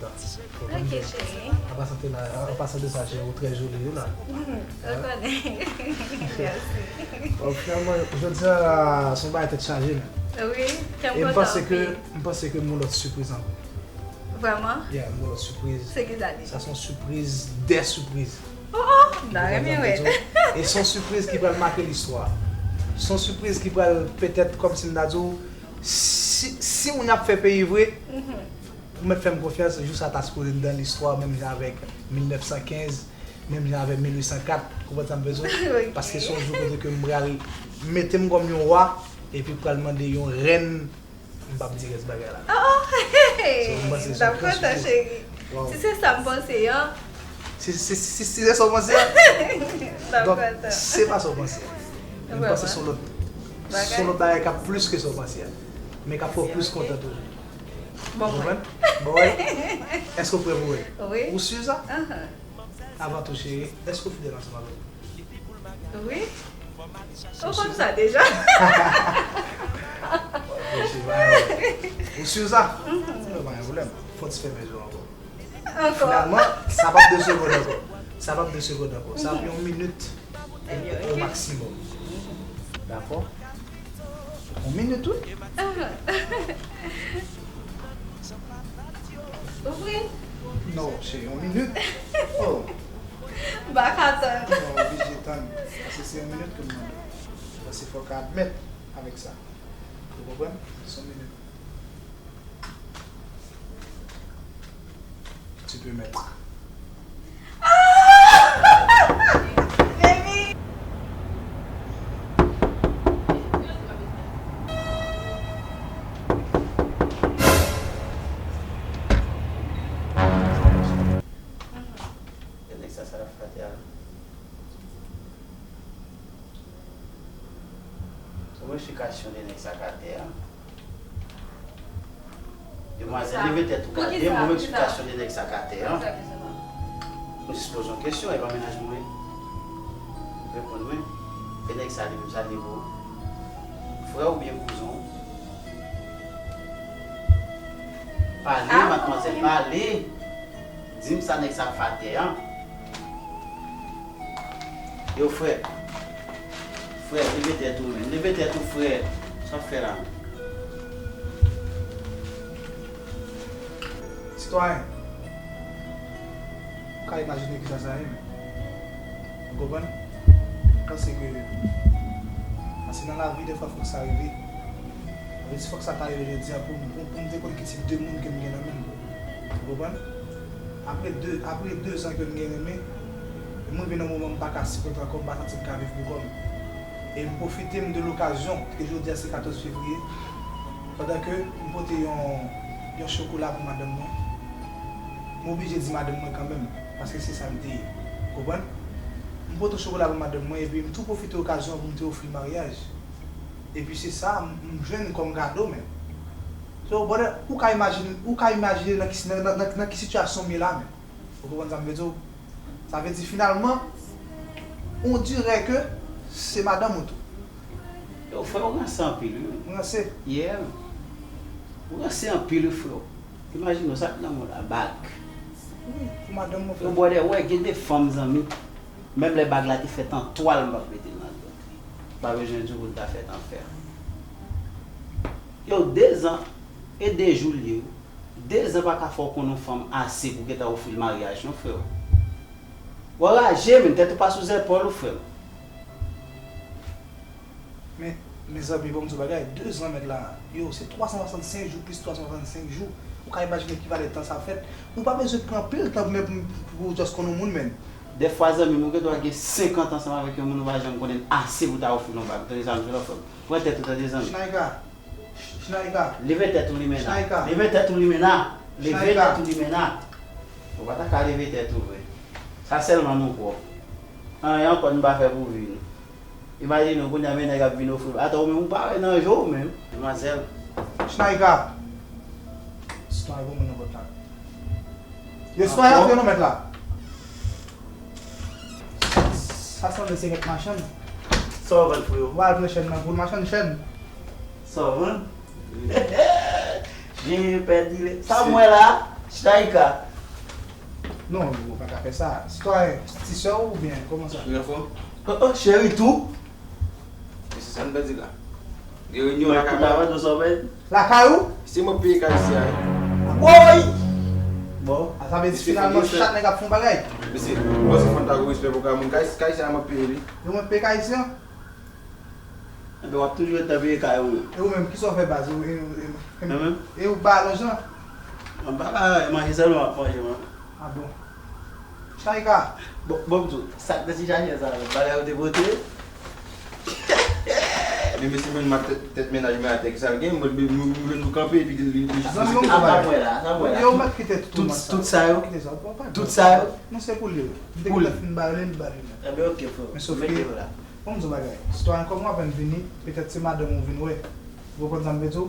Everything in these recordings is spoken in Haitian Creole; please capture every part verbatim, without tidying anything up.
Ok, cheri. An pasan de sa, cheri, ou trè joli wi la. Ou konnen. Mèsi. Bon, finalman, jodi a la, se yon bagay tèt chaje, men. Wi, kè m E m kontan panse ke anpil. M panse ke m gen lòt sipriz ankò. Vrèman? Yeah, m gen lòt sipriz. Se ki sa li? Sa se yon sipriz, de sipriz. Oh, oh, m ta renmen wè. E se yon sipriz ki pral make listwa. Se yon sipriz ki pral petèt kòmsi m ta di w, si, si moun ap fè peyi vre, ou mèt fè m konfyans, jou sa ta sipoze nan listwa, menm jan avèk mil nèf san kenz, menm jan avèk mil uit san kat, ou konprann sa m vle di w? Ok. Paske se yon jou kote ke m pral mete m kòm yon wa, epi pral mande yon rèn, m p ap di rès bagay la. Oh, So, m panse se yon m t ap kontan, gran sipriz. Cheri. Wow. Si se sa m panse an, Si, si, si, si se sa w panse a, m t ap donk, kontan. se pa sa w panse a. M panse se yon lòt, se yon lòt bagay k ap plis ke sa w panse a. Men k ap fè w plis kontan toujou. Bon, Ou mwen. konprann? Bon, wè. Èske w prè pou wè? Wi. Ou si sa? Ahan. Avan tou, cheri, èske w fidèl ansanm avèk mwen? Wi. Ou konn sa deja. Bon, cheri, pa gen pwoblèm. Ou si sa? Bon, pa gen pwoblèm. Fò w ti fèmen je w ankò. Ankò. Finalman, sa p ap de segonn ankò. Sa p ap de segonn ankò. Sa ap yon minit o, o maksimòm. Dakò? Yon minit, wi. Ou vre? Non, se yon minit. Oh, M pa ka tann. non, oblije tann. Paske se yon minit ke m mande. Paske fò w ka admèt avèk sa. Ou konprann? Se yon minit. Tu peux mettre. Baby. E nèg sa, sa l ap fè atè a la? Ou wè chikasyon de nèg sa k atè a? Demwazèl, leve tèt ou, gade m, ou wè chikasyon de nèg sa k atè a? Mwen jis poze yon kesyon, e pa mennaj mwen. Reponn mwen. E nèg sa li menm, sa li ye pou ou? Frè w oubyen kouzen w? Pale, madmwazèl, pale. Di m sa nèg sa ap fè atè a. Yo, frè. Frè, leve tèt ou, menn. Leve tèt ou, frè. Sa w ap fè la, menn? Sitwayen, ou ka imajine kisa sa ye, menn. Ou konprann? Paske, paske nan lavi, defwa, fòk sa rive. Sa vle di, fòk sa ta rive jodi a pou m, pou, pou m te konn ki tip de moun ke m gen nan men m. Ou konprann? Apre de, apre de zan ke m gen renmen, m rive nan moman m pa ka sipòte ankò, m pa santi m ka viv pou kò m. E m pwofite m de lokazyon, ke jodi a se katòz fevriye, pandan ke m pote yon, yon chokola pou madanm mwen, m oblije di madanm mwen kanmenm, paske se sa m te ye. Ou konprann? M pote chokola pou madanm mwen, epi m tou pwofite okazyon an pou m te ofri l maryaj. Epi se sa m, m jwenn kòm kado, menn. So, brother, ou ka imajine, ou ka imajine nan ki, nan, nan, nan, nan ki sitiyasyon m ye la, menn. Ou konprann sa m vle di w? Sa vle di, finalman, on dirè ke se madanm ou tou. Yo, frè, ou ranse anpil, wi. M ranse. Yeah. Ou ranse anpil, wi, frè. Imajine w, sa k nan men w la, bag. Wi, pou madanm mwen, Yo, frè. Brother, wè, gen de fanm, zanmi. Menm lè bag la te fèt an twal, m p ap mete l nan dwèt li. Pa bezwen di w pou l ta fèt an fè. Yo, de zan e de jou l ye, wi. De zan pa ka fè w konn yon fanm ase pou w gentan ofri l maryaj, non, frè. W anraje, menn, tèt ou pa sou zèpòl ou, frè. Men, mezanmi, ban m di w bagay, de zan mèt la, yo, se twa san swasannsenk jou plis twa san swasannsenk jou. Ou ka imajine ki valè tan sa fèt. Ou pa bezwen pran anpil tan pou, pou, pou w just konn yon moun, menn. Dèfwa, zanmi m, ou gendwa gen senkant ansanm avèk yon moun, ou pa janm konnen l ase pou w ta ofri l yon bag. Tande sa m di w la, frè m. Pran tèt ou, tande, zanmi. Shnaika. Shnaika. Leve tèt ou, limena. Shnaika. Leve tèt ou, limena. Leve Shnaika. Tèt ou, limena. Ou pa ta ka leve tèt ou vre. Sa sèlman nou pwòp. Anyen ankò nou pa fè pou vi nou. Imajine w, kounye a men nèg ap vin ofri. Atò, ou menm ou pa wè nan je w menm. Demwazèl. Shnaika. Sitwayen, bon moun nan pòt la. Yo, sitwayen, antre non, mèt la. Sa sanble se kèk machann. Sa w vann, freo? Ou al pran chèn nan pou l, machann chèn. Sa w vann? Jen pèdi le. Sa m wè la? Shaïka. Non, ou pa ka fè sa. Sitwayen, ti sè w oubyen kòman sa? Wi, anfòm. Oh, oh, cheri tou. E se sa n pèdi la. Gen reyinyon lakay mwen. Lakay ou? Se mwen k peye kay isi a, wi. Woy! Bon. A, sa vle di finalman chak nèg ap fè yon bagay. Mesye, mwen se fòn ta gwo respè pou kay moun. Kay, kay isi a mwen k peye li. E mwen k peye kay isi an? Enben, w ap toujou ret nan peye kay ou menm. E ou menm, kisa w fè baz ou? E, e, e, e ou ba lonjan? Mwen pa ba manje sèlman m ap manje, mwen. A bon. Shaïka. Bon, bon, m di w, sa k nan ti sachè sa, bagay ou te pote? Men mesye, mwen, m ak tèt, tèt mennaj mwen atè, kisa l gen? Mwen, nou, nou, nou, nou kanpe, epi li, li, li, Zanmi, bon, sa m wè la, sa m wè la. Yo, mèt kite tout, tout sa yo. Kite sa, bon, pa grav. Tout sa yo. Non, se pou li. M te gentan fin ba li, m ba li. Enben, ok, frè. Men sof ke, bon, m di w bagay. Sitwayen kòm w apèn vini, petèt se madanm ou vin wè. Ou konprann sa m vle di w?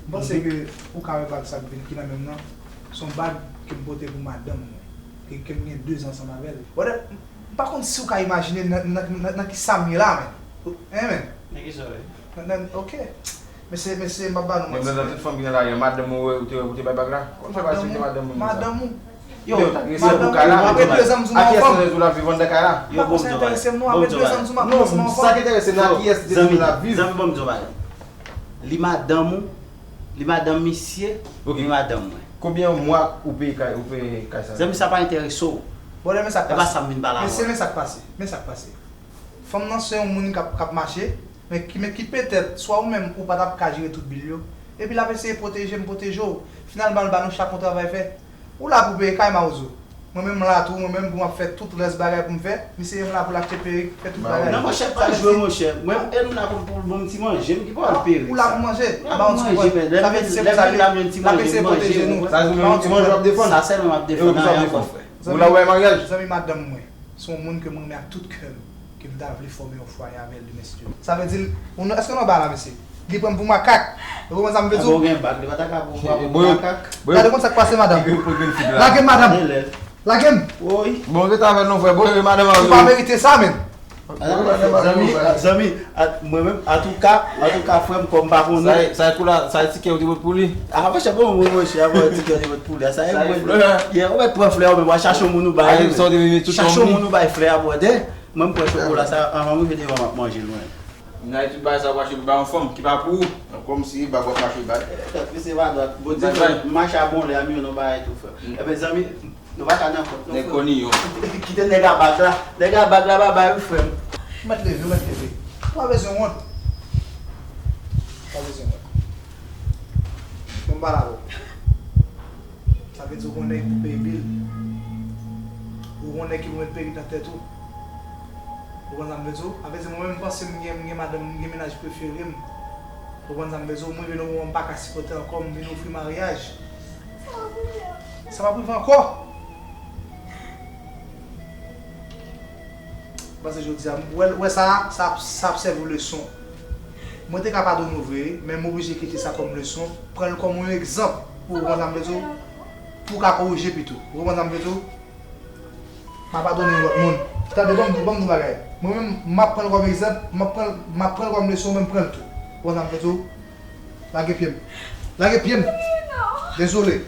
M panse ke ou ka wè bag sa k vin ki nan men m nan. Se yon bag ke m pote pou madanm mwen. Ke, ke m gen de zan ansanm avè l. Brother, m pa konn si w ka imajine nan, nan, nan, nan kisa m ye la, men. Hein, men? Nan kisa w ye? Nan, nan, ok. Mesye, mesye, m ap ba nou manti. Menm nan tout fanm ki nan lari a, madanm ou, ou te, ou te bay bag la? Kòman fè pa eksplike madanm ou sa? Madanm ou? Yo, yo, ta gen respè pou kay la. Apre de zan m di w m anfòm. A kiyès ou la viv anndan kay la? Yo, bon, m di w bagay. Apre de zan m di w m anfòm. Non, sa ki enterese m, nan kiyès de zan ou la viv? Zanmi, ban m di w bagay. Li madanm ou, li madanm misye, li madanm mwen. Konbyen mwa ou peye kay, ou peye kay sa? Zanmi, sa pa enterese w. Bon, men sa k pase. E pa sa m vin pale avè w. Mesye, men sa k pase. Men sa k pase. Fanm nan se yon moun k ap, k ap mache, men ki, men ki petèt, swa ou menm, ou pa t ap ka jere tout bil yo. Epi l ap eseye pwoteje m, pwoteje w. Finalman, l ba nou chak yon travay fè. Ou la pou peye kay Mawozo. Mwen menm, m la tou, mwen menm, pou m ap fè tout rès bagay pou m fè. Misye menm la pou l achte perik, fè tout bagay. Non, monchè, pa jwe, monchè. Mwen, e nou la pou, pou, pou bon ti manje, m ki pou al perik. Ou la pou manje. Ba yon ti manje, men lè m vin la, m jwenn ti manje, m manje, ou konprann? Sa di yon ti manje w ap defann? Sa sèlman m ap defann, anyen ankò, frè. Ou la ou bay maryaj? Zanmi madanm mwen. Se yon moun ke m renmen ak tout kè m, ke m ta vle fòme yon fwaye avè l demen, si Dye vle. Sa vle di, ou, èske nou anba la, mesye? Li pran m pou makak. Ou konprann sa m vle di w? Ou gen bag, li pa ta ka pran w pou makak. Gade konn sa k pase, madanm. Lage m, madanm. Lage m. Woy. Bon, rete avè l non, frè. Bon, rete madanm. Ou pa merite sa, menm. Zanmi, zanmi, mwen menm, antouka, antouka, frè m, kòm m pa konnen. Sa e, sa e kou la, sa e tikè ou te pot pou li? A, monchè, bon, mwen, monchè, a, bon, tikè ou te pot pou li. Sa e, mwen, ou mèt pran flè, ou mèt chache yon moun ou bay. Chache yon moun ou bay flè a, brother. Mwen, m pran chokola sa, anvan m rive devan, m ap manje l, mwen. Nan tout bagay sa, ou achte pou bay yon fanm ki pa pou ou. Kòmsi bag w ap mache bay. Tèt, mesye, pa dwat. Bondye fè m mache a bon lè a, m youn yon bagay tou, frè. Ebyen, zanmi, nou pa ka nan kont, non, frè. Nèg koniyon. Kite nèg a bag la. Nèg a bag la pa bay, wi, frè m. Ou mèt leve, ou mèt leve. Ou pa bezwen wont. Ou pa bezwen wont. Bon, m pale avè w. Sa vle di ou gon nèg pou peye bil. Ou gon nèg ki pou met perik nan tèt ou. Ou konn sa m vle di w? Sa vle di mwen menm, m panse m gen, m gen madanm, m gen mennaj prefere m. Ou konn sa m vle di w? M rive nan moman m pa ka sipòte ankò, m vin ofri maryaj. Sa pa prive ankò. Paske jodi a, m wè, wè sa, sa, sa ap sèvi w leson. Mwen te ka padone w vre, men m oblije kite sa kòm leson. Pran l kòm yon egzanp pou, ou konn sa m vle di w, pou w ka korije pito. Ou konprann sa m vle di w? M a padone yon lòt moun. Tande, ban m, ban m di w bagay. Mwen menm, m ap pran l kòm egzanp, m ap pran, m ap pran l kòm leson, men m pran l tou. Ou konprann sa m vle di w? Lage pye m. Lage pye m. Dezole.